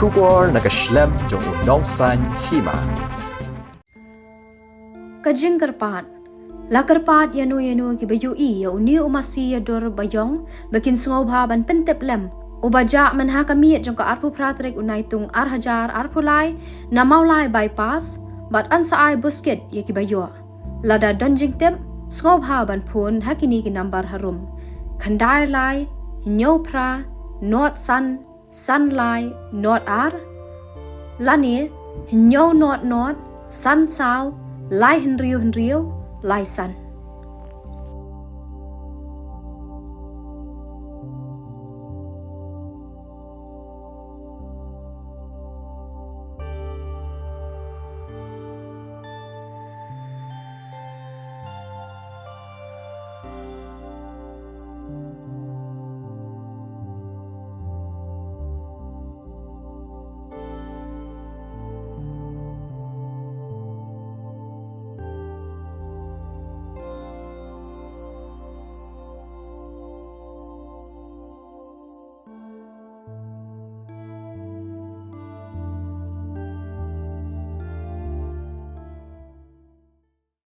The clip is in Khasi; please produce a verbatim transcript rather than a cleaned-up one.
Khubor na ka shlem jong u nongsan hima. Ka jingkyrpad. La kyrpad ïa no ïa no kiba ïohi ïa une u masi ïa dur ba ïong, ba kin sngewbha ban pyntip lem. Uba jah mynha ka miet jong ka arphew phra tarik u Naitung ar hajar arphew lai, na Mawlai Bypass, bad yn sa ai buskit ïa kiba ïoh. Lada don jingtip, sngewbha ban phone ha kine ki nambar harum. Khyndai lai, hynñiew phra, nod san, san lai, nod ar, lane, hynñiew nod nod, san saw, lai hynriew hynriew, lai san.